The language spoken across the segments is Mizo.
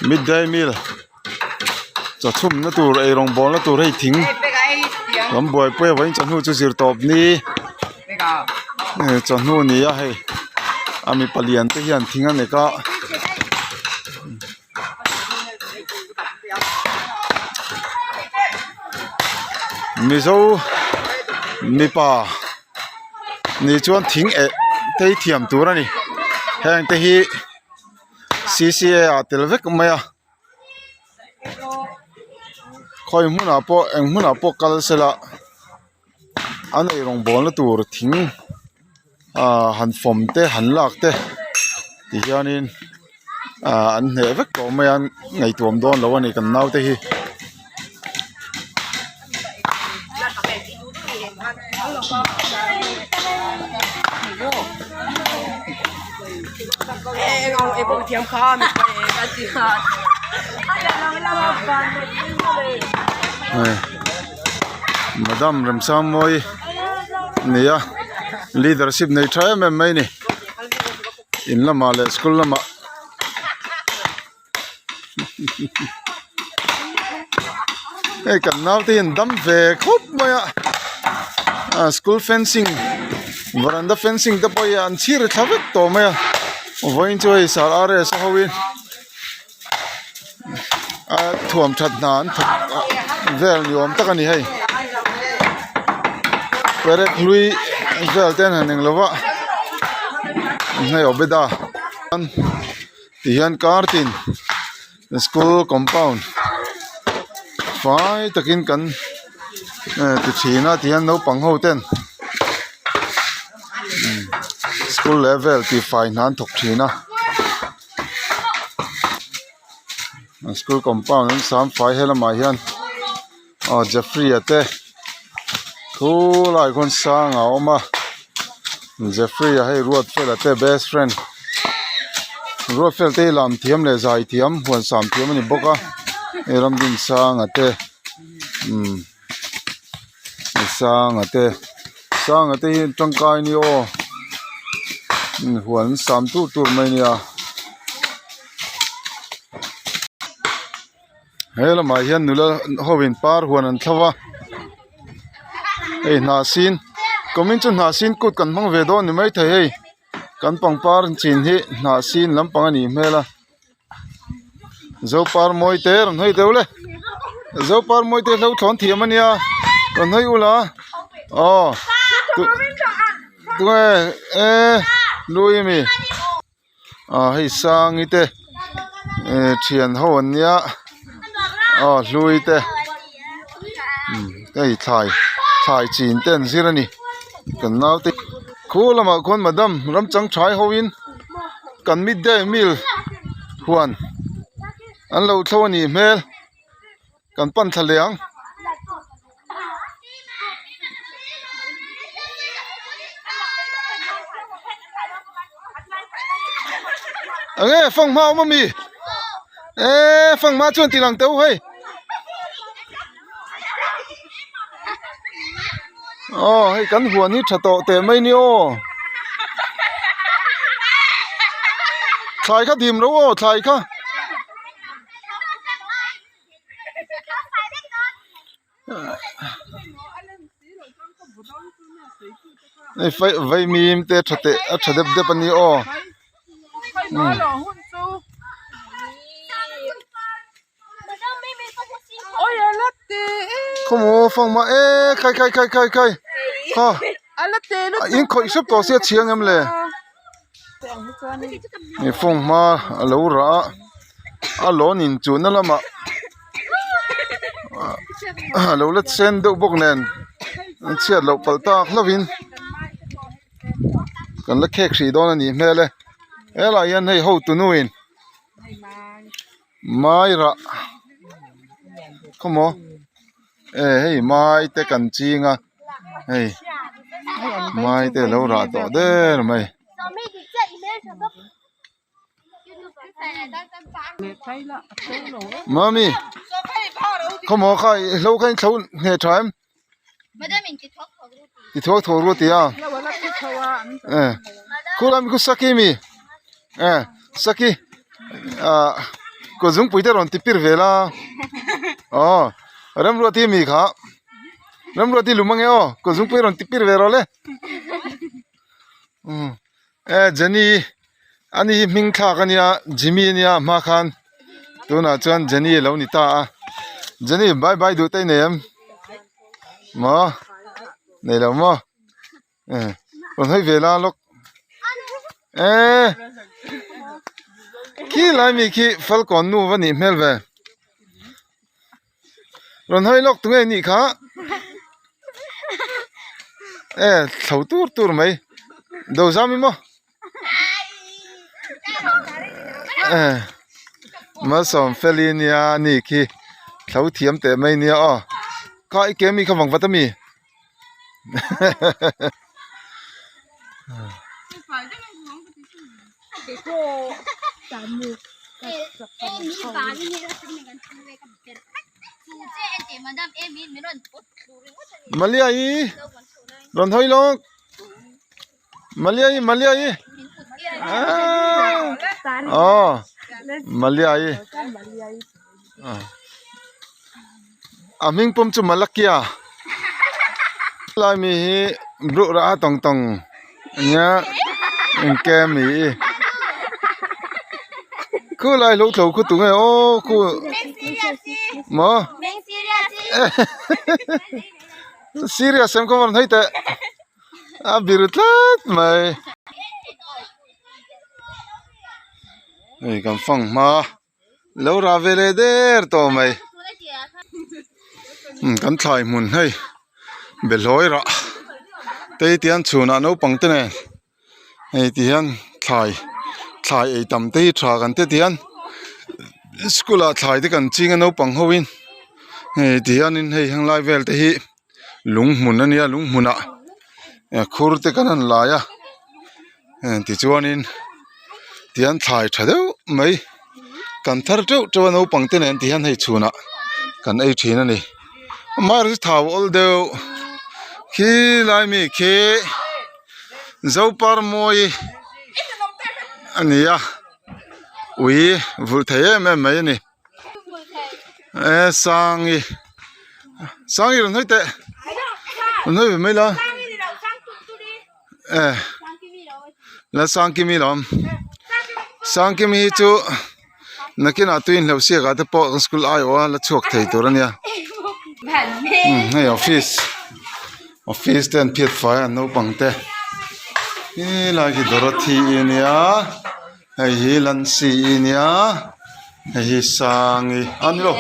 Mid day meal chaw chhum na tur eirawng bawl na tur hei thing kan buaipui a vawiin chawhnu chu zir tawp ni chawhnu ni a hei a mipa lian te hian thing a nek a. Mizo mipa nih chuan thing eh te hi thiam tur a ni heng te hi C_C_A ah tel vek mai a khawi hmunah pawh eng hmunah pawh kal sela an ei rawngbawlna tur thing ah han fawm te han lak te ti hianin ah an hneh vek tawh mai a ngaihtuam dawn lo a ni kan naute hi. Madam Remsangmawi ni a leadership nei tha em em mai a ni in lamah leh school lamah hei kan naute hi an dam ve khawp mai a ah school fencing varanda fencing te pawh hi an chhir thla vek tawh mai a vawiin chu hei sir R S a ho in a thuam that hna an thawk vel ni awm tak a ni hei perek hlui vel te an han eng lova hei obeda. Ti hian kar tin school compound fai takin kan ti thin a ti hian naupang ho ten school level tih fai hna an thawk thin a school compound an sam fai he lamah hian aw Jeffrey a te thu lai khawn sang a awm a Jeffrey a hei Ruatfela te best friend Ruatfela te hi lam thiam leh zai thiam huan sam thiam a ni bawk a hei Ramdinsanga te umm Sanga te Sanga te hi tangkai a ni aw huan sam tur tur mai a nia. He lamah hian nula ho in par huan an thlo a hei hnah sin kumin chu hnah sin kut kan hmang ve dawn ni maithei hei kan pangpar chin hi hnah sin lampang a nih hmel a zopar mawi te rawn hawi deuh le zopar mawi te hlo thlawn thiam a nia rawn hawi ula aw tunge e lui ami. Ah hei sangi te eh thian ho an nia aw hlui te umm hei thlai thlai chin te an zir a ni kan naute khu lamah khuan madam ram chang thai ho in kan mid day meal huan an lo thlo a nih hmel. Kan pan thla leh ang. Enge fanghma awm ami? Eee fanghma chuan ti lang teuh hei. Aw hei kan huan hi tha tawh teh mai ni aw. Thlai kha dim lo aw thlai kha. Hei fai vaimim te tha teh a tha dep dep a ni aw khawmaw fangma e khai khai khai khai khai kha in khawih hrep tawh sia chhiang em le. Ih fanghma a lo rah a a lawn in chuhna lamah a lo la sen deuh bawk nen an chhiat loh palh tak hlauhin kan la khek hrih dawn a nih hmel e helaiah hian hei hotu nuin mai rah khawmaw e hei mai te kan ching a hei mai te alo rah tawh der mai. Mami khawmaw kha i hlo kha in thlo hneh tha em ti thuak thuak ru tia e khulai mi khu saki mi e saki. Ah kut zungpui te rawn ti pir vel a aw Remruati mi kha Remruati lum ange aw kut zungpui rawn ti pir ve rawh le umm e Jenny ani hi hming thlak ania Jimmy ania a hma khan tunah chuan Jenny alo ni ta a Jenny bye bye duh te i nei em maw nei lo maw. Rawn hawi ve la lawk eee khi lai mi khi falkawn nu va nih hmel ve rawn hawi lawk tunge nih kha e thlo tur tur mai do zam i maw e malsawm feli nia ni khi thlo thiam teh mai nia aw kha i ke mi kha vang vat a mi. Malia i rawn hawi lawk Malia i Malia i aw Malia i A hming pawm chu Malakia lai mi hi bruh rah a tawng tawng nia engke mi i khu lai hlo thlo khu tunge aw khu maw serious em kawng a rawn hawi teh a bir tlat mai hei kan fang hma. Lo rah ve leh der tawh mai kan thlai hmun hei behlawi rah te hi tihian chhunah naupang te nen hei ti hian thlai thlai ei tam te hi tha kan ti tihian school ah thlai te kan ching a naupang ho in hei ti hianin hei henglai vel te hi lung hmun a nia lung hmunah khur te kan han lai a tichuanin tihian thlai tha deuh mai kan thar teuh teuh a naupang te nen tihian hei chhunah kan ei thin a ni amaherawhchu chu thau awl deuh khi lai mi khi Zoparmawi a ni a ui vulh thei em em mai a ni. E sangi sangi rawn hawi teh rawn hawi ve mai la e la sangkimi lo awm sangkimi hi chu nakinah tuiin hleuh siak ah te pawh kan school aiawh a la chhuak thei tur a nia hei office office te an phiat fai a naupang te helai hi Dorothy a nia. Hei hi Lancy i nia hei hi Sangi a ni lo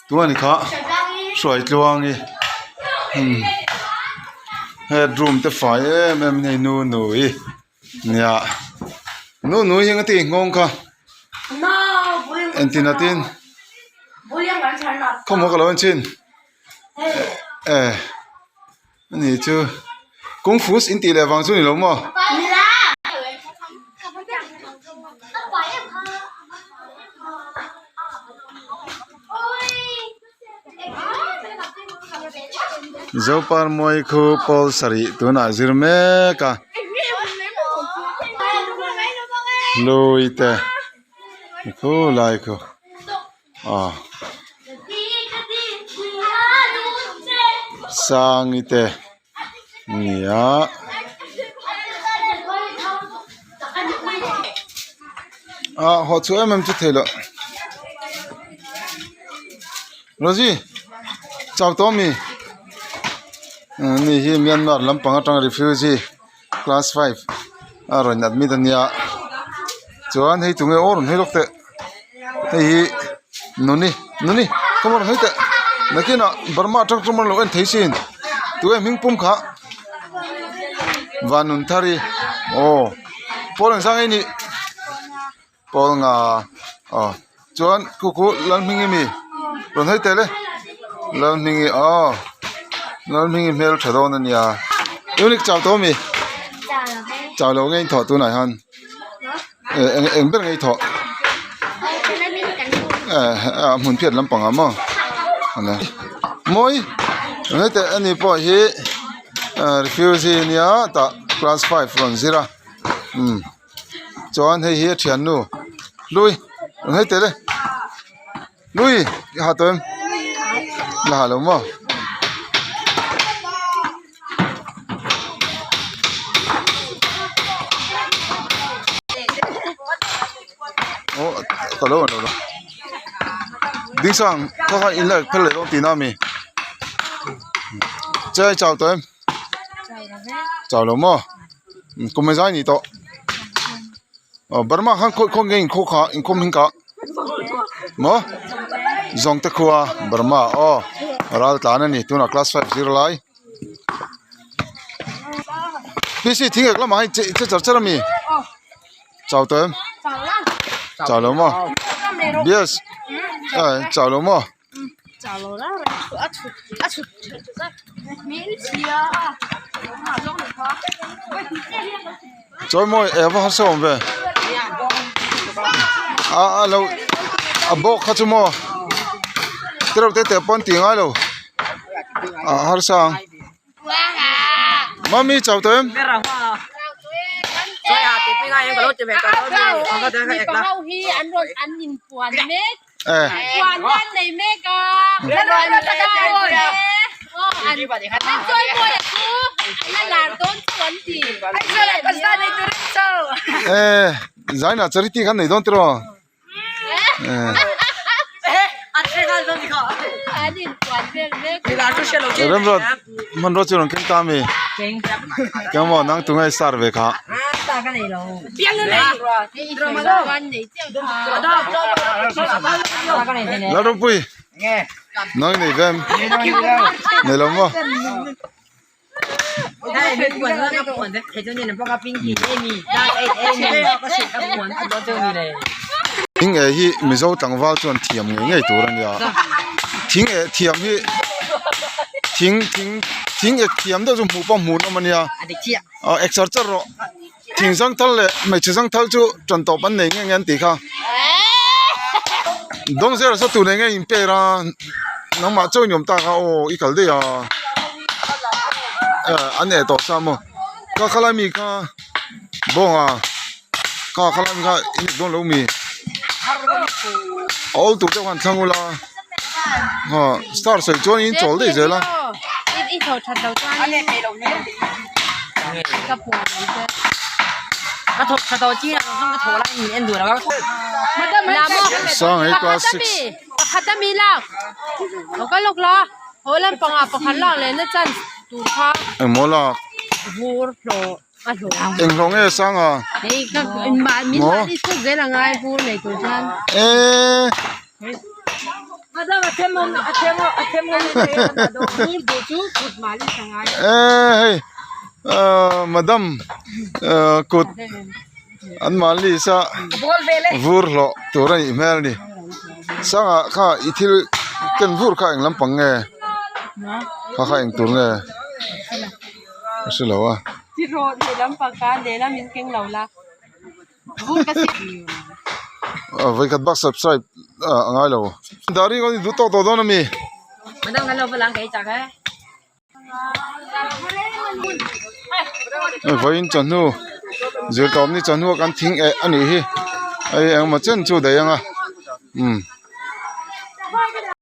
tunah ni kha Hruaitluangi umm head room te fai em em a ni Nunui nia Nunui hi engati nghawng kha engtin atin khawmhaw ka lo en thin e Ani chu kung fu in tih leh vang chu ni lo maw? Zoparmawi khu pawl sarih tunah zir mek a lui te khu lai khu aw sangi te nia ah haw chhuah em em chu theih loh Rosie chau tawh ami ani hi Myanmar lampang atanga refugee class 5 a rawn admit ania chuan hei tunge aw rawn hawi lawk teh hei hi nuni nuni khawm rawn hawi teh nakinah burma atang chuan lo en thei sin tunge hming pum kha vanunthari aw pawl engzah nge nih pawl nga aw chuan khu khu lalhmingi mi rawn hawi teh le lalhmingi aw lalhmingi hmel tha dawn ania unique chau tawh ami chau lo nge in thawh tunah hian eng eng ber nge i thawh eh a hmun phiat lampang ah maw mawi heti ani pawh hi refugee ania tah class 5 rawn zir a umm. Chuan hei hi a thiannu hlui. Hei teh le Lui i ha tawh em la ha lo maw. Aw ka lo lo ding sang khaw kha in la phel leh dawn tihna a mi che a chau tawh em chau lo maw kum e zai ni tawh aw Burma khan khawi khawi nge inkhawm kha inkhawm hing kha maw zawngte khua Burma aw ral tlan a ni tunah class five zirlai. P C thing ek lamah hian che che char char a mi chau tawh em chau lo maw yes a chau lo maw chawi mawi eng va harsa awm ve a a lo a bawk kha chu maw tereuh te te pawn tih ngai lo. A harsa ang mummy chau tawh em eh zaina charity khan nei dawn tiraw. Remruat hmanrua chu rawn keng ta ami keng maw nang tunge star ve kha Lalropui nang nei ve em nei lo maw. Thing eh hi Mizo tlangval chuan thiam ngei ngei tur a nia thing eh thiam hi thing thing thing ek thiam deuh chu hmuh pawh hmuh nawm a nia ah ek char char rawh thing zang thal leh hmeichhe zang thal chu tan tawp an nei nge nge an tih kha dawng zela saw tur nei nge in per a nangmah chaw in awm tak a aw i kal daih a eh an eh tawh sa maw ka khalai mi kha bawnga kha khalai mi kha in dawn lo mi a awl tur deuh khan thlang ula ah star sawi chuan in chawl daih zel a. Sang hi class 6 engmaw lak eng hlawh nge sang a maw eee. Eee hei ahh madam ahh kut an mahni sa vur hlawh tur a nih hmel a ni sangah kha i thil ken vur kha eng lampang nge kha kha eng tur nge ka hre lo a. Vawikhat bak subscribe a ngai lo. Dari ngaw ni duh tawk tawh dawn a mi. Vawiin chawhnu zirtawp ni chawhnu a kan thing eh a nih hi hei engemaw chen chu daih ang a umm.